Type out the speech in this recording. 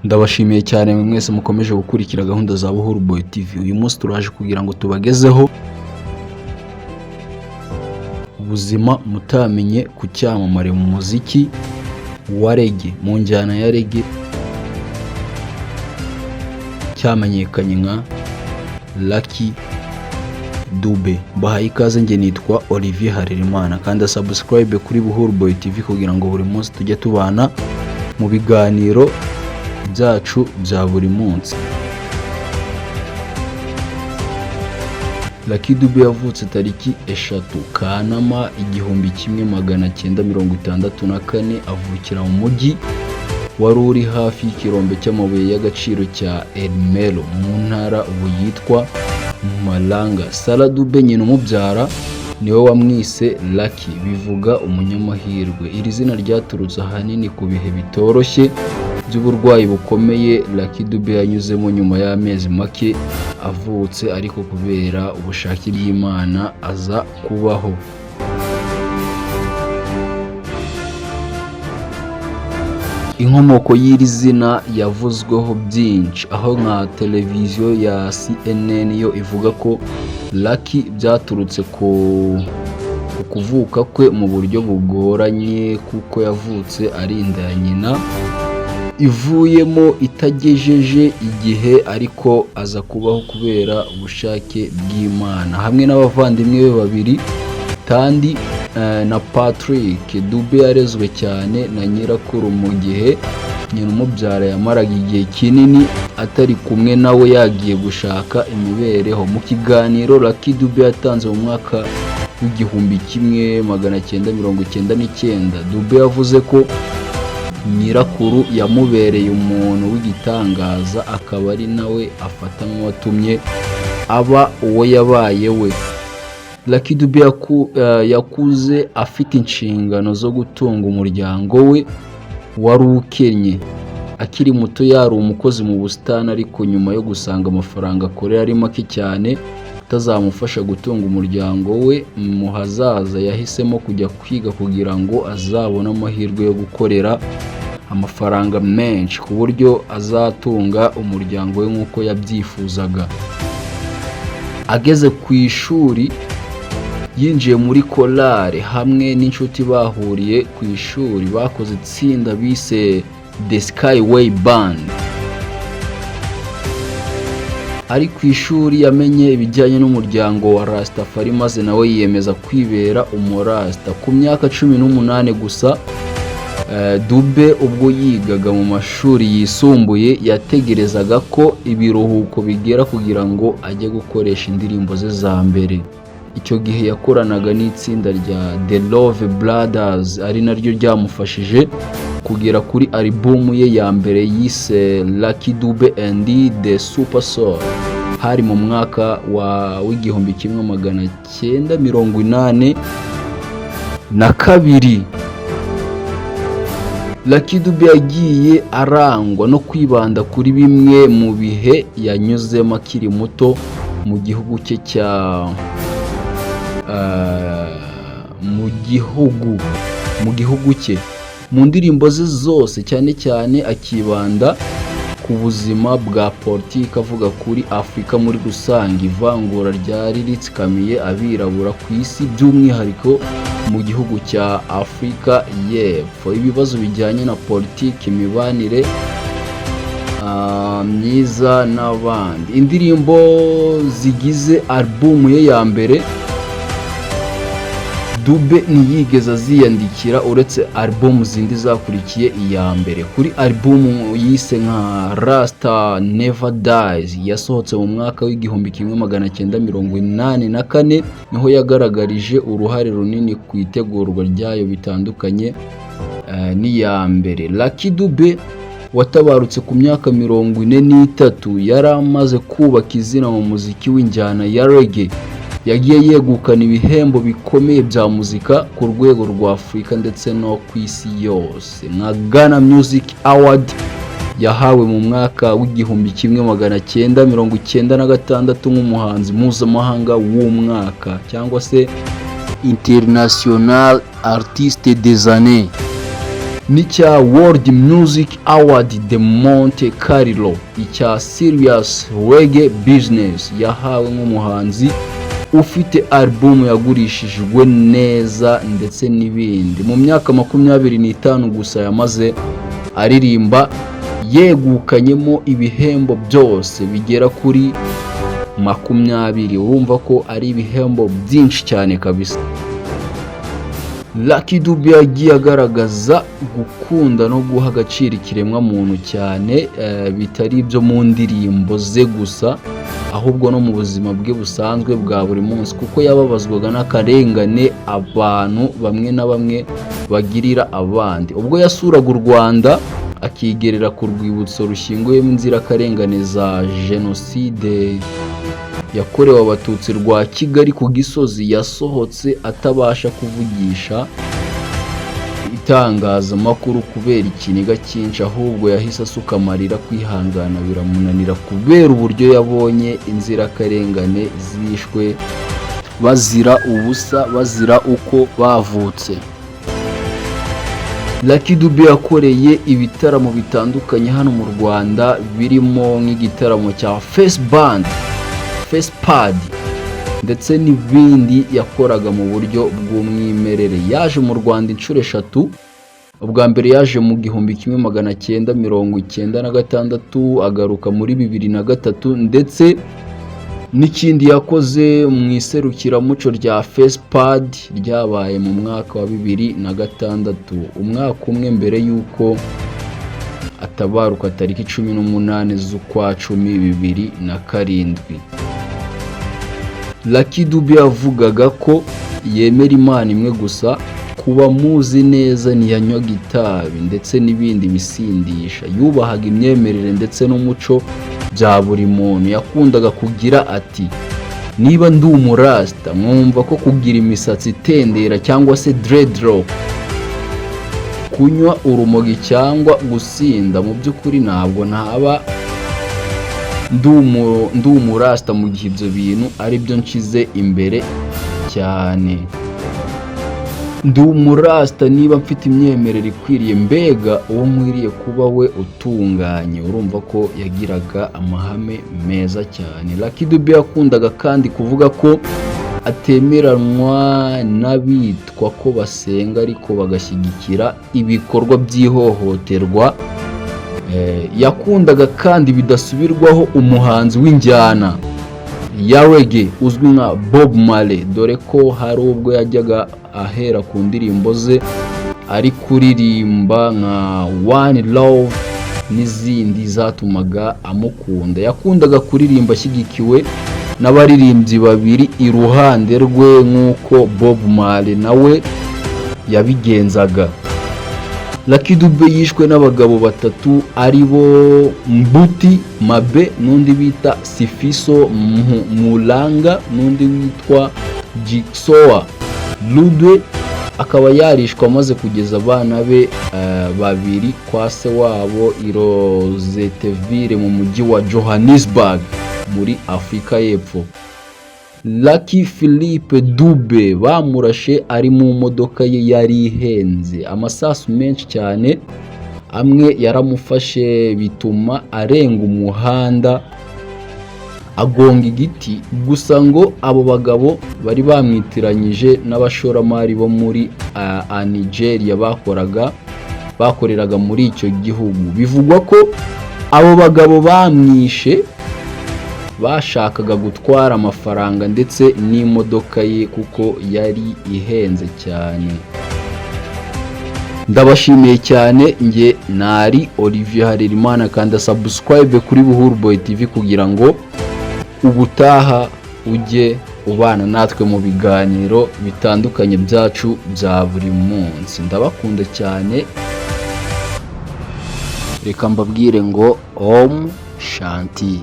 Ndabashimiye cyane mwe mwese mukomeje gukurikira gahunda za Buhuru Boy TV. Uyu munsi turaje kugira ngo tubagezeho ubuzima mutamenye ku cyamamare mu muziki wa reggae, mu njyana ya reggae, cyamenyekanye nka Lucky Dube. Mbahaye ikaze, njye nitwa Olivier Harerimana. Kanda subscribe kuri Buhuru Boy TV kugira ngo buri munsi tujye tubana mu biganiro byacu bya buri munsi. Lucky Dube yavutse tariki 3 Kanama 1964, avukira mu mujyi wari uri hafi y'ikirombe cy'amabuye y'agaciro cya Ermelo mu ntara ubu yitwa Mpumalanga. Sarah Dube, nyina umubyara, niwe wamwise Lucky, bivuga umunyamahirwe. Iri zina ryaturutse ahanini ku bihe bitoroshye by'uburwayi bukomeye Lucky Dube yanyuzemo nyuma y'amezi make avutse, ariko kubera ubushake bw'Imana aza kubaho. Inkomoko y'iri zina yavuzweho byinshi, aho nka televiziyo ya CNN yo ivuga ko Lucky byaturutse ku kuvuka kwe mu buryo bugoranye, kuko yavutse ari inda ya nyina ivuyemo itagejeje igihe, ariko aza kubaho kubera ubushake bw'Imana. Hamwe n'abavandimwe be babiri, Tandi na Patrick Dube, yarezwe cyane na nyirakuru mu gihe nyina umubyara yamaraga igihe kinini atari kumwe nawe, yagiye gushaka imibereho. Mu kiganiro Lucky Dube yatanze mu mwaka w'1999, Dube yavuze ko nyirakuru yamubereye umuntu w'igitangaza, akaba ari nawe afata nk'uwatumye aba uwo yabaye we. Lucky Dube yakuze afite inshingano zo gutunga umuryango we wari ukennye. Akiri muto yari umukozi mu busitani, ariko nyuma yo gusanga amafaranga akorera ari make cyane atazamufasha gutunga umuryango we mu hazaza, yahisemo kujya kwiga kugira ngo azabone amahirwe yo gukorera amafaranga menshi ku buryo azatunga umuryango we nk'uko yabyifuzaga. Ageze ku ishuri, yinjiye muri korali hamwe n'inshuti bahuriye ku ishuri, bakoze itsinda bise The Skyway Band. Ari ku ishuri yamenye ibijyanye n'umuryango wa Rastafari, maze nawe yiyemeza kwibera umurasta. Ku myaka 18 gusa, Dube ubwo yigaga mu mashuri yisumbuye, yategerezaga ko ibiruhuko bigera kugira ngo ajye gukoresha indirimbo ze za mbere. Icyo gihe yakoranaga n'itsinda rya The Love Brothers, ari naryo ryamufashije kugera kuri alubumu ye ya mbere yise Lucky Dube and the Super Soul. Hari mu mwaka wa w'1982. Lucky Dube yagiye arangwa no kwibanda kuri bimwe mu bihe yanyuzemo akiri muto mu gihugu cye cya mu gihugu cye. Mu ndirimbo ze zose, cyane cyane akibanda ku buzima bwa politiki, avuga kuri Afurika muri rusange, ivangura ryari ritsikamiye abirabura ku isi, by'umwihariko mu gihugu cya Afurika y'Epfo, ibibazo bijyanye na politiki, imibanire myiza n'abandi. Indirimbo zigize alubumu ye ya mbere, Dube ntiyigeze aziyandikira, uretse alubumu zindi zakurikiye iya mbere. Kuri alubumu yise nka Rasta Never Dies, yasohotse mu mwaka w'1984, niho yagaragarije uruhare runini ku itegurwa ryayo, bitandukanye n'iya mbere. Lucky Dube watabarutse ku myaka 43 yari amaze kubaka izina mu muziki w'injyana ya reggae. Yagiye yegukana ibihembo bikomeye bya muzika ku rwego rwa Afurika ndetse no ku isi yose, nka Ghana Music Award yahawe mu mwaka w'1996 nk'umuhanzi mpuzamahanga w'umwaka, cyangwa se International Artiste des Années. n'icya World Music Award de Monte Carlo, icya Serious Reggae Business yahawe nk'umuhanzi ufite album yagurishijwe neza, ndetse n'ibindi. Mu myaka 25 gusa yamaze aririmba, yegukanyemo ibihembo byose bigera kuri 20. Urumva ko ari ibihembo byinshi cyane kabisa. Lucky Dube yagiye agaragaza gukunda no guha agaciro ikiremwamuntu cyane, bitari ibyo mu ndirimbo ze gusa, ahubwo no mu buzima bwe busanzwe bwa buri munsi, kuko yababazwaga n'akarengane abantu bamwe na bamwe bagirira abandi. Ubwo yasuraga u Rwanda akigerera ku rwibutso rushyinguyemo inzirakarengane za Jenoside yakorewe Abatutsi rwa Kigali ku Gisozi, yasohotse atabasha kuvugisha itangazamakuru kubera ikiniga cyinshi, ahubwo yahise asuka amarira, kwihangana biramunanira kubera uburyo yabonye inzirakarengane zishwe bazira ubusa, bazira uko bavutse. Lucky Dube yakoreye ibitaramo bitandukanye hano mu Rwanda, birimo nk'igitaramo cya Face Band, Fespad, ndetse n'ibindi yakoraga mu buryo bw'umwimerere. Yaje mu Rwanda inshuro eshatu. Ubwa mbere yaje mu 1996, agaruka muri 2003, ndetse n'ikindi yakoze mu iserukiramuco rya Fespad ryabaye mu mwaka wa 2006, umwaka umwe mbere y'uko atabaruka tariki 18 z'ukwa 10 2007. Lucky Dube yavugaga ko yemera Imana imwe gusa. Kuba muzi neza, ntiyanywaga itabi ndetse n'ibindi bisindisha. Yubahaga imyemerere ndetse n'umuco bya buri muntu. Yakundaga kugira ati: "Niba ndi umurasita, mwumva ko kugira imisatsi itendera cyangwa se dreadlock, kunywa urumogi cyangwa gusinda, mu by'ukuri ntabwo ntaba ndi umurasita mu gihe ibyo bintu ari byo nshyize imbere cyane. Ndi umurasita niba mfite imyemerere ikwiriye, mbega uwo nkwiriye kuba we utunganye." Urumva ko yagiraga amahame meza cyane. Lucky Dube yakundaga kandi kuvuga ko atemeranwa n'abitwa ko basenga ariko bagashyigikira ibikorwa by'ihohoterwa. Yakundaga kandi bidasubirwaho umuhanzi w'injyana ya reggae uzwi nka Bob Marley, dore ko hari ubwo yajyaga ahera ku ndirimbo ze ari kuririmba nka One Love n'izindi zatumaga amukunda. Yakundaga kuririmba ashyigikiwe n'abaririmbyi babiri iruhande rwe, nk'uko Bob Marley nawe yabigenzaga. Lucky Dube yishwe n'abagabo batatu, ari bo Mbuti Mabe, n'undi bita Sifiso Mulanga, n'undi witwa Jigsaw Ludwe, akaba yarishwe amaze kugeza abana be babiri kwa se wabo i Rosettenville mu mujyi wa Johannesburg muri Afurika y'Epfo. Lucky Philippe Dube bamurashe ari mu modoka ye yari ihenze, amasasu menshi cyane, amwe yaramufashe bituma arenga umuhanda agonga igiti. Gusa ngo abo bagabo bari bamwitiranyije n'abashoramari bo muri Nigeria bakoreraga muri icyo gihugu. Bivugwa ko abo bagabo bamwishe bashakaga gutwara amafaranga ndetse n'imodoka ye, kuko yari ihenze cyane. Ndabashimiye cyane. Nge nari Olivier Harerimana. Kanda subscribe kuri Buhuru Boy TV kugira ngo ubutaha ujye ubana natwe mu biganiro bitandukanye byacu bya buri munsi. Ndabakunda cyane. Reka mbabwire ngo Om Shanti.